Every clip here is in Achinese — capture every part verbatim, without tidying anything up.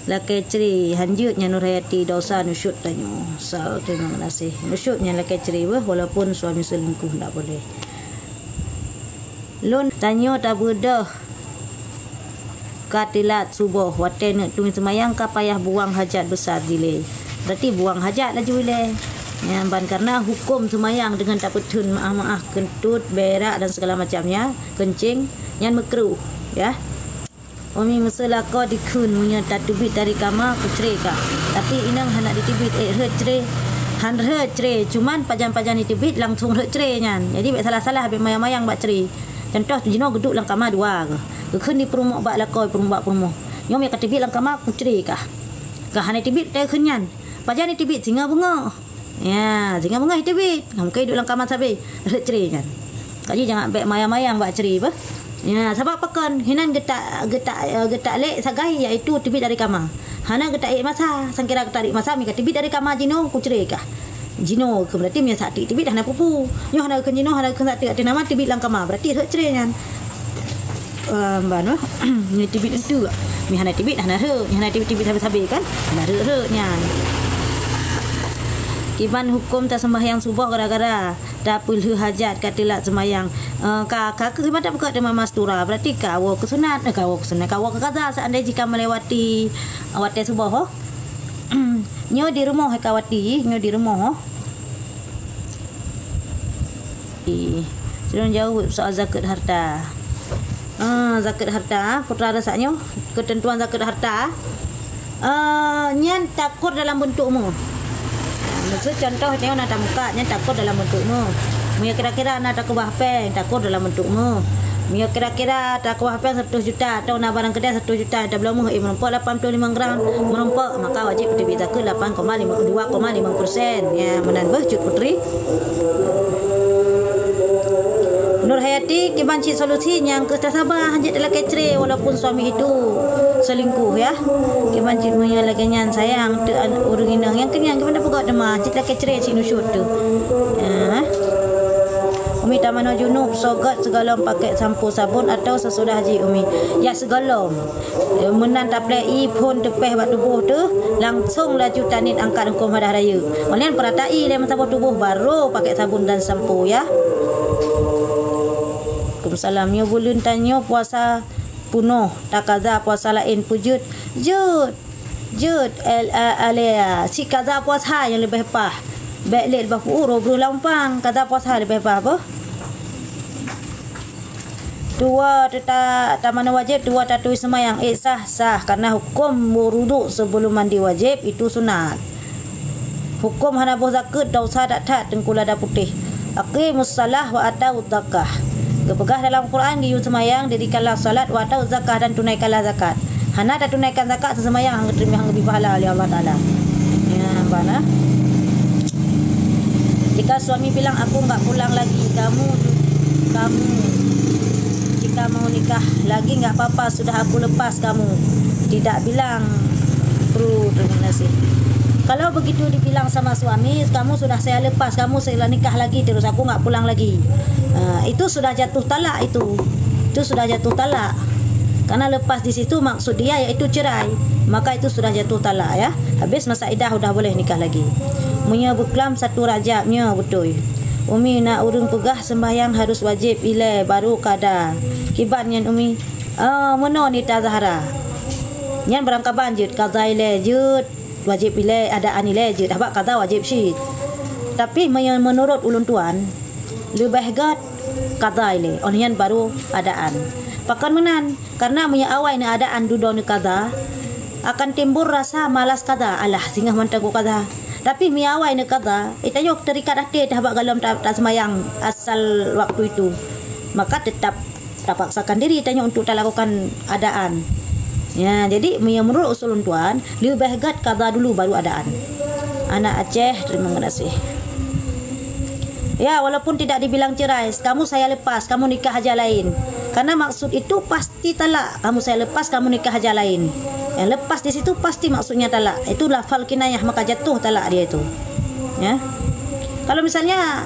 Lakée cre, hanjeuet nyan Nurhayati, dosa nusyut tanyoe. Sal, terima kasih. Nusyut nyan lakée cre beuh, walaupun suami selingkuh ndak boleh. Lôn tanyoe tabeudôh ka teulat suboh, watée neuk tueng seumayang ka payah buang hajat besar jilée. Berarti buang hajat laju ilée. Nyan ban karena huköm seumayang deungon tapeutheun meu'ah-meu'ah, keuntut, berak dan segala macamnya, keuncing, nyan meukruh, ya. Umi meuseu lakoe dikheun meunyoe tateubiet dari kama kucre kah. Tapi inong hana diteubiet, eh, rhot cre. Han rhot cre, cuman pajan-pajan diteubiet langsung rhot cre nyan. Jadi bék salah-salah, bék mayang-mayang bak cre. Contoh jinoe geuduek lam kama dua keuh. Geukheun di peurumoh bak lakoe, peurumoh bak peurumoh. Nyoe meunyoe kateubiet lam kama kucre kah. Kah hana teubiet, takheun nyan. Pajan diteubiet singoh beungoh. Ya, singoh beungoh teubiet. Ngam keu duek lam kama sabe, rhot cre nyan. Kaji jangan bék mayang-mayang bak cre beuh. Ya, sabab pakon? Hinan geutak, geutak, eh, geutak lé sagai, yaitu teubiet dari kama. Hana geutak ék masa, sangkira geutak ék masa, mika teubiet dari kama jinoe, kucre kah. Jinoe keuh berarti meunyoe sateuk teubiet hana peue-peue. Nyoe hana keu jinoe, hana keu sateuk, ateueh nama teubiet lam kama, berarti rhot cre nyan. Em, ban, oh. Ni teubiet entu. Mi hana teubiet, hana rhot. Mi hana teubiet, teubiet sabe-sabe kan? Hana rhot-rhot nyan. Kiban huköm taseumbahyang suboh gara-gara tapeulheueh hajat ka teulat seumayang. Eh, ka, ka keuh mata buka teuma mastura. Berarti ka woe keu sunat. Eh, ka woe keu sunat. Ka woe keu kaza seandai jika melewati watée suboh, oh. Nyoe di rumoh ka wati, nyoe di rumoh, oh. Ih, sidang jaweueb soal zakat harta. Ah, zakat harta, putra rasa nyoe, ketentuan zakat harta. Ah, nyan takur dalam bentuk mu. Maksud contoh, tengok na tamuka, nyan takur dalam bentuk mu. Meunyoe kira-kira na takeubah péng, takur dalam bentuk mu. Meunyoe kira-kira takeubah péng seratus juta, atau na barang keudai seratus juta, tabloe mu, eh, meurumpok lapan puluh lima gram, meurumpok, maka wajib teubiet zakat lapan koma lima, dua koma lima persen. Ya, meunan beuh Cut Putri. Nurhayati, kiban cit solusi nyang keuh tasaba, hanjeuet talakée cre walaupun suami itu selingkuh, ya. Kiban cit meunyoe lagée nyan sayang teu an-, ureuëng inong nyang keunyan, kiban tapeugah teuma, hanjeuet talakée cre cit nusyut teu. Ya. Umi tamanoe junub, soe göt sigohlom pakai sampo sabon atau sesudah jih, Umi? Ya, sigohlom. Eh, meunan taplek ie phon teupéh bak tuboh teuh, langsong laju taniet angkat huköm hadah rayeuk. Meunan peurata ie lé meusaboh tuboh, baru pakai sabun dan sampo, ya. Waalaikumsalam. Nyoe buleuen tanyoe puasa punoh, takaza puasa laén peue jeuet? Jeuet. Jeuet, el-, a-, alea. Cit kaza puasa nyang leubeh paih. Bék lé leubeh peuet, rhot breueh lam umpang. Kaza puasa leubeh paih boh. Tuwoe teuta-, tamanoe wajéb, tuwoe taturi seumayang, ék sah, sah, karena huköm wudhu sebelum mandi wajéb itu sunat. Huköm hana boh zakeuet, desya that-that, teungku lada putéh. Aqimus shalah wa atuz zakah. Geupeugah dalam Quran, geuyue seumayang, dirikanlah salat, wa atuz zakah, dan tunaikanlah zakat. Hana tatunaikan zakat, seumayang hana geuteurimong, hana geubri pahala lé Allah Taala. Ya, bana. Jika suami bilang, "Aku enggak pulang lagi," kamu, kamu, "Jika mau nikah lagi, enggak apa-apa, sudah aku lepas kamu." Tidak bilang, kru, terima kasih. Kalau begitu dibilang sama suami, "Kamu sudah saya lepas, kamu saya nikah lagi terus, aku enggak pulang lagi." Ah, itu sudah jatuh talak itu. Itu sudah jatuh talak. Karena lepas di situ maksud dia yaitu cerai. Maka itu sudah jatuh talak, ya. Habis masa idah, udah boleh nikah lagi. Meunyoe beuklam satu Rajab, nyoe beutôi. Umi, na ureuëng peugah sembahyang harus wajéb ilée baru kada. Kiban nyan, Umi? Oh, meunoe Nita Zahra. Nyan barangkaban jeuet, kada ilée jeuet, wajéb ilée, adaan ilée jeuet, sabab kada wajéb cit. Tapi meunyoe meunurot ulôn tuan, leubeh göt kada ilée, oh nyan baru adaan. Pakon meunan? Karena meunyoe awai neuadaan dudoe neukada, akan timbul rasa malas kada, "Alah, singoh mantong kukada." Tapi meunyoe awai neukada, eh, tanyoe terikat até teuh bak gohlom ta-, taseumayang asal waktu itu, maka tetap tapaksakan diri tanyoe untuk talakukan adaan. Ya, jadi meunyoe meunurot usul lôn tuan, leubeh göt kada dulu baru adaan. Anak Aceh, terima kasih. Ya, walaupun tidak dibilang cerai, kamu saya lepas, kamu nikah aja lain. Karena maksud itu pasti talak, kamu saya lepas, kamu nikah aja lain. Yang lepas di situ pasti maksudnya talak. Itu lafal kinayah, maka jatuh talak dia itu. Ya. Kalau misalnya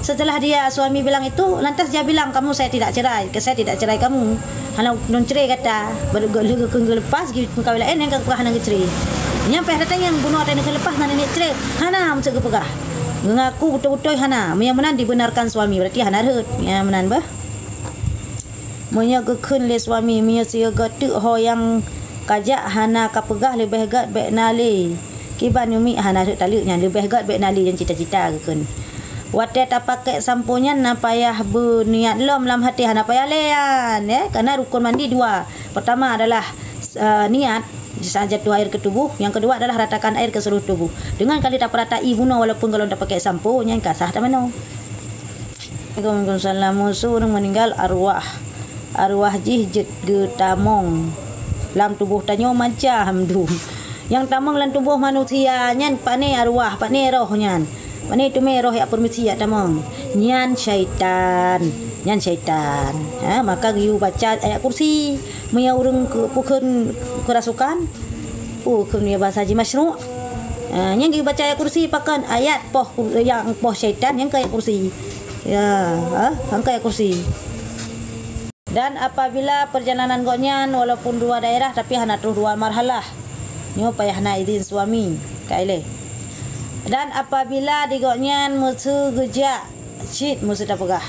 Setelah dia suami bilang itu, lantas dia bilang, "Kamu saya tidak cerai, saya tidak cerai kamu. Hana lôn cerai gata." Baru ge-, lheueh geukheun geulepas, geukawén laén, nyang ka peugah hana geucerai. Nyang payah datang nyang bunoe teuh geukheun lepas, hana neuk cerai. Hana, meuseu geupeugah. Geungaku beutôi-beutôi hana. Meunyoe meunan dibenarkan suami, berarti hana rhot. Nyan meunan beuh. Meunyoe geukheun lé suami, meunyoe sigoe teuk ho nyang kajak hana kapeugah, leubeh gét bék na lé. Kiban Umi hana rhot taleuek nyan, leubeh gét bék na lé nyang cita-cita geukheun. Watée tapakék sampo nyan na payah beuniat lom lam até, hana payah lé nyan, ya, karena rukun mandi dua. Pertama adalah, eh, niat, saat jatuh air ke tubuh. Yang kedua adalah ratakan air ke seluruh tubuh. Dengan kali taperatai bunoe walaupun golom tapakék sampo, nyan ka sah tamanoe. Assalamualaikum, waalaikumsalam. Meuseu ureuëng meuninggal arwah, arwah jih jeuet geutamong lam tuboh tanyoe macam dum. Nyang tamong lam tuboh manusia nyan pane arwah, pane roh nyan. Pane teumé roh jak peurmisi jak tamong. Nyan syaitan. Nyan syaitan. Ha, maka geuyue baca ayat kursi. Meunyoe ureuëng ke-, peukheun keurasukan, peukheun ya bahasa jih masyru'. Ha, nyang geuyue baca ayat kursi pakon ayat poh ku-, nyang poh syaitan nyang keu ayat kursi. Ya, ha, nyang keu ayat kursi. Dan apabila perjalanan gobnyan walaupun dua daerah tapi hana troh dua marhalah, nyoe payah na idin suami, ka ilée. Dan apabila di gobnyan meuseu geujak cit meuseu tapeugah.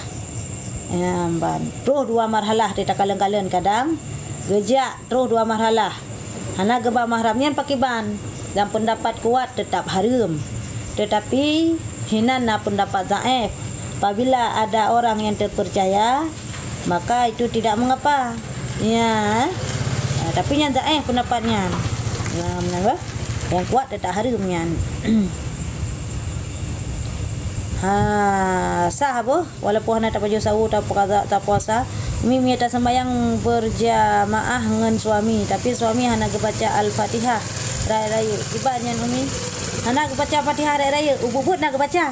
Nyan ban. Troh dua marhalah teuh takalon-kalon kadang geujak troh dua marhalah. Hana geuba mahram nyan pakiban. Dalam pendapat kuat tetap hareuem. Tetapi hinan na pendapat dhaif. Apabila ada orang yang terpercaya, maka itu tidak mengapa. Ya. Ha, tapi nyan dhaif pendapat nyan. Ya, meunan bah. Yang kuat tetap hareuem nyan. Ha, sah boh. Walaupun hana tapajoh sawo, tapuasa, tapuasa, Umi meunyoe taseumbahyang berjamaah ngon suami, tapi suami hana geubaca Al-Fatihah rayeuk-rayeuk. Kiban nyan Umi? Hana geubaca Fatihah rayeuk-rayeuk, ubeuet-beuet na geubaca.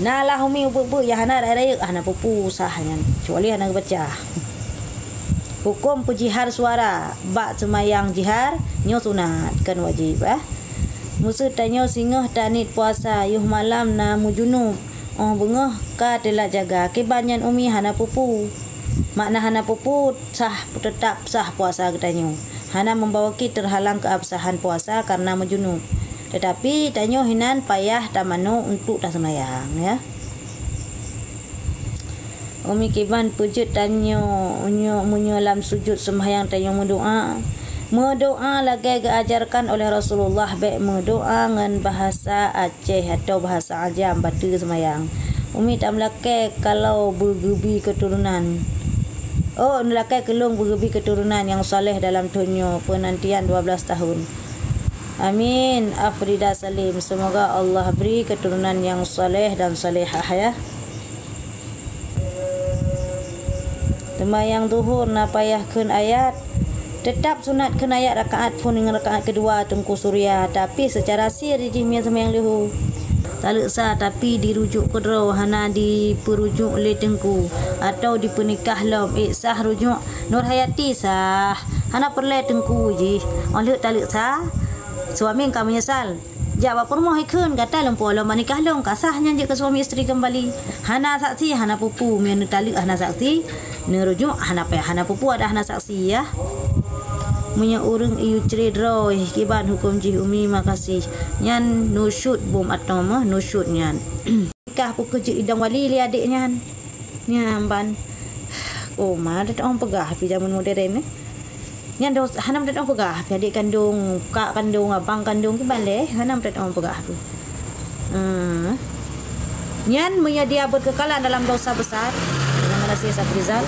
Na lah Umi ubeuet-beuet nyang hana rayeuk-rayeuk, hana peue-peue sah nyan, kecuali hana geubaca. Huköm peujihar suara bak seumayang jihar nyoe sunat, kon wajéb, eh. Meuseu tanyoe singoh taniet puasa, yoh malam na meujunub. Óh beungoh ka teulat jaga, kiban nyan Umi hana peue-peue. Makna hana peue-peue sah, teutap sah puasa geutanyoe. Hana membawa ki terhalang keabsahan puasa karena meujunub. Tetapi tanyoe hinan payah tamanoe untuk taseumayang, ya. Umi kiban peujeuet tanyoe nyoe meunyoe lam sujut seumayang tanyoe meudoá. Meudoá lagée geuajarkan oleh Rasulullah, bék meudoá ngon bahasa Aceh atau bahasa ajam bateue seumayang. Umi tameulakée kalau beugeubi keuturonan. Oh, neulakée keu lôn beugeubi keuturonan nyang saleh dalam thon nyoe, peunantian dua belas tahun. Amin. Afrida Salim, semoga Allah beri keturunan yang saleh dan salehah, ya. Seumayang zuhur na payah kheun ayat. Teutap sunat kheun ayat rakaat phon ngon rakaat keudua Teungku Surya, tapi seucara sir jih meunyoe seumayang leuhô. Taleuek sa tapi dirujuk keudroe, hana dipeurujuk lé Teungku, atau dipeunikah lom, ék sah rujuk Nurhayati sah. Hana peureulée Teungku jih. Óh lheueh taleuek sa, suami ka meunyeusal. Jak bak peurumoh ikheun, gata lom po lom banikah lôn, ka sah nyan jeuet keu suami isteri keumbali. Hana saksi, hana peue-peue, meunyoe neutaleuek hana saksi, neurujuk hana payah, hana peue-peue adak hana saksi, ya. Meunyoe ureuëng iyue cre droe, kiban huköm jih Umi makasih. Nyan nusyut bom atau meuh nusyut nyan. Nikah peue keuh jeuet idong wali lé adék nyan. Nyan ban. Oh, ma teutoh peugah pih jameun modern nyoe. Nyan doh, hana meuteudong peugah, pih adék kandong, kak kandong, abang kandong, kiban lé, hana meuteudong peugah tu. Hmm. Nyan meunyoe dia berkekalan dalam dosa besar, dengan Malaysia Safrizal,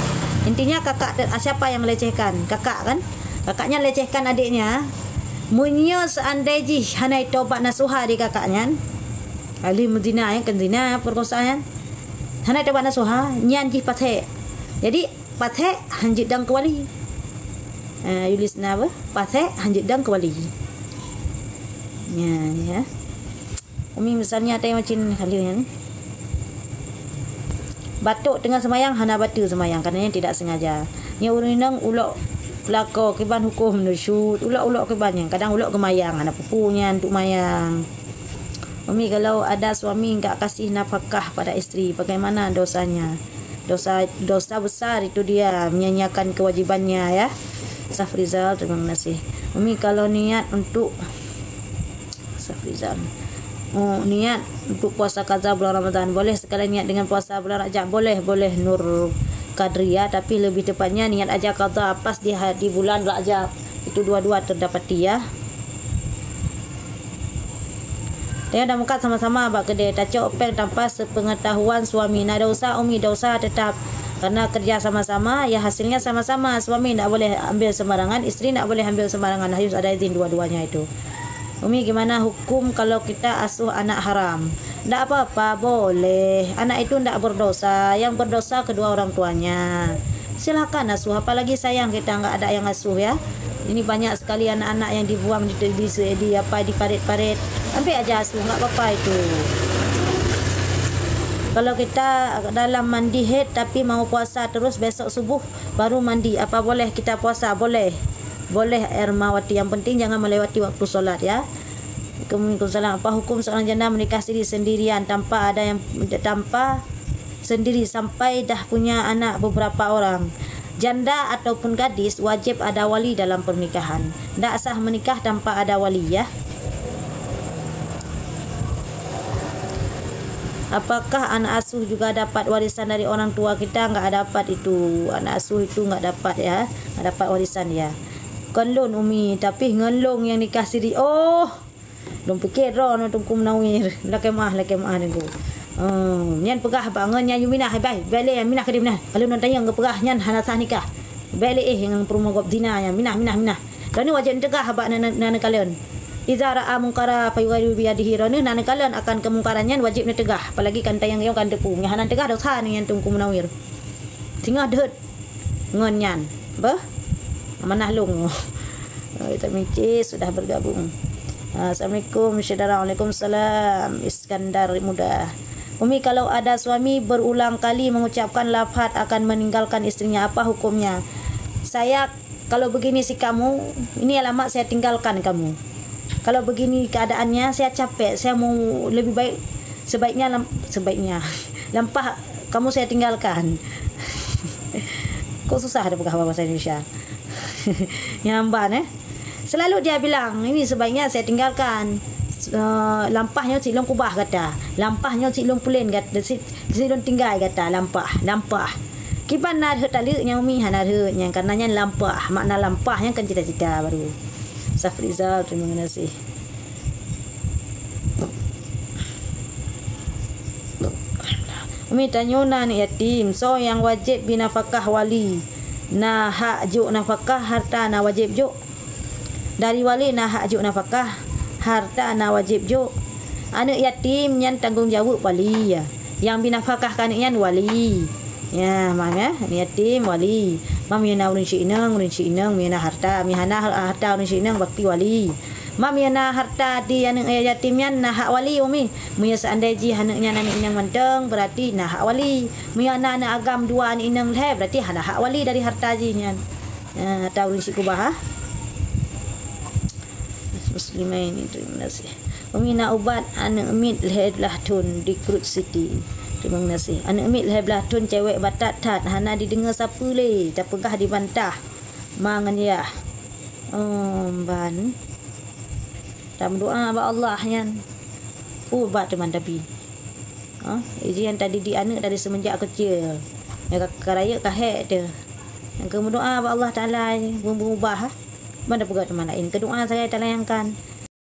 intinya kakak te-, siapa yang melecehkan? Kakak kan? Kakak nyan lecehkan adéknya. Meunyoe seandai jih hana tobat nasuha di kakak nyan, ahli meuzina, ya, kan zina, perkosaan, hana tobat nasuha, nyan jih pasék. Jadi, pasék hanjeuet dong keuwali. Ha, Yulis na apa? Pasék hanjeuet dong keuwali. Nya, ya. Umi misalnya ada yang macam kali ni. Batuk tengah semayang, hana bateue semayang, katanya tidak sengaja. Nya ureuëng inong ulok pelako kiban hukum nusyut, ulok-ulok kiban nyan. Kadang ulok geumayang, hana peue-peue nyan untuk mayang. Umi, kalau ada suami enggak kasih nafkah pada istri, bagaimana dosanya? Dosa, dosa besar itu dia, menyia-nyiakan kewajibannya, ya. Safrizal, terima kasih. Umi, kalau niat untuk, Safrizal, oh, niat untuk puasa qadha bulan Ramadan, boleh sekalian niat dengan puasa bulan Rajab? Boleh, boleh, Nur Kadria, tapi lebih tepatnya niat aja qadha pas di ha-, di bulan Rajab. Itu dua-dua terdapati, ya. Tanyoe dah meukat sama-sama bak keudè, tacok péng tanpa sepengetahuan suami. Na dosa, Umi, dosa tetap. Karena kerja sama-sama, ya hasilnya sama-sama. Suami ndak boleh ambil sembarangan, istri ndak boleh ambil sembarangan. Harus ada izin dua-duanya itu. Umi, gimana hukum kalau kita asuh anak haram? Ndak apa-apa, boleh. Anak itu ndak berdosa. Yang berdosa kedua orang tuanya. Silahkan asuh, apalagi sayang kita nggak ada yang asuh, ya. Ini banyak sekali anak-anak yang dibuang di, di, di, di apa, di parit-parit. Ambil aja asuh, nggak apa-apa itu. Kalau kita dalam mandi haid tapi mau puasa terus besok subuh baru mandi, apa boleh kita puasa? Boleh. Boleh, Ermawati. Yang penting jangan melewati waktu solat, ya. Waalaikumsalam. Apa hukum seorang janda menikah siri sendirian tanpa ada yang, tanpa sendiri sampai dah punya anak beberapa orang? Janda ataupun gadis wajib ada wali dalam pernikahan. Ndak sah menikah tanpa ada wali, ya. Apakah anak asuh juga dapat warisan dari orang tua kita? Nggak dapat itu. Anak asuh itu nggak dapat, ya. Nggak dapat warisan dia. Kon lôn, Umi, tapi ngon lôn nyang nikah siri. Oh! Lôn pike droeneuh Teungku Munawir. Lakèe meu'ah, lakèe meu'ah Teungku. Hmm, nyan peugah bak ngon nyan, "Yu minah, bai, bai lé, minah keudéh minah." Kalau ngon tanyong geupeugah nyan hana sah nikah. Bai lé, eh, nyang peurumoh gob zina nyan, minah, minah, minah. Droeneuh wajéb neuteugah bak na-, na-, na neukalon. "Iza ra'a munkara fayughayyiru biyadihi." Droeneuh na neukalon akan keumungkaran nyan wajéb neuteugah. Apalagi kan tanyong nyoe kan teupeu. Nyang hana teugah dosa nyan Teungku Munawir. Singoh deuhet ngon nyan. Beuh? Amanah lôn. Oh, Vitamin C sudah bergabung. Assalamualaikum, syedara. Waalaikumsalam, Iskandar Muda. Umi, kalau ada suami berulang kali mengucapkan lafaz akan meninggalkan istrinya, apa hukumnya? Saya, kalau begini sikapmu, ini alamat saya tinggalkan kamu. Kalau begini keadaannya, saya capek, saya mau lebih baik, sebaiknya lam-, sebaiknya, lampah kamu saya tinggalkan. Kok susah ada peugah bahasa Indonesia. Nyang ban, eh. Selalu dia bilang, "Ini sebaiknya saya tinggalkan. Eh, lampah nyoe cit lôn keubah gata. Lampah nyoe cit lôn peulen gata, cit, cit lôn tinggai gata, lampah, lampah." Kiban na rhot taleuek nyang Umi, hana rhot nyang, karena nyan lampah. Makna lampah nyan kan cita-cita baru. Safrizal, terima kasih. Umi, tanyoe na aneuk yatim, soe nyang wajéb bi nafakah wali? Na hak jok nafakah, harta na wajéb jok? Dari wali na hak jok nafakah, harta na wajéb jok. Aneuk yatim nyan tanggong jaweueb wali, ya. Nyang bi nafakah keu aneuk nyan wali. Ya, mam, ya, aneuk yatim wali. Mam, meunyo na ureueng syik inong, ureueng syik inong, meunyo na harta, meunyo hana harta ureueng syik inong, bakti wali. Mam, meunyo na harta di aneuk yatim nyan na hak wali, Umi. Meunyo seandai jih aneuk nyan aneuk inong mantong, berarti na hak wali. Meunyo na aneuk agam dua aneuk inong lhèe, berarti hana hak wali dari harta jih nyan. Ah, harta ureueng syik keubah, ha? Muslimain, terima kasih. Umi, na ubat aneuk miet lhèe blah thon di Krut City. Terima kasih. Aneuk miet lhèe blah thon, cewek batat that, hana dideungoe sapeue lé, tapeugah dibantah ma ngon yah. Oh, ban. Tameudoa bak Allah nyan. Ubat teuma Nabi. Ha? Iji nyang tadidik aneuk dari semenjak kecil. Nyang ka, ka rayeuk ka hék teuh. Nyang keu meudoa bak Allah Taala, beu-, beubah, ha? Ban tapeugah teuma laén. Keu doa sagai talayangkan.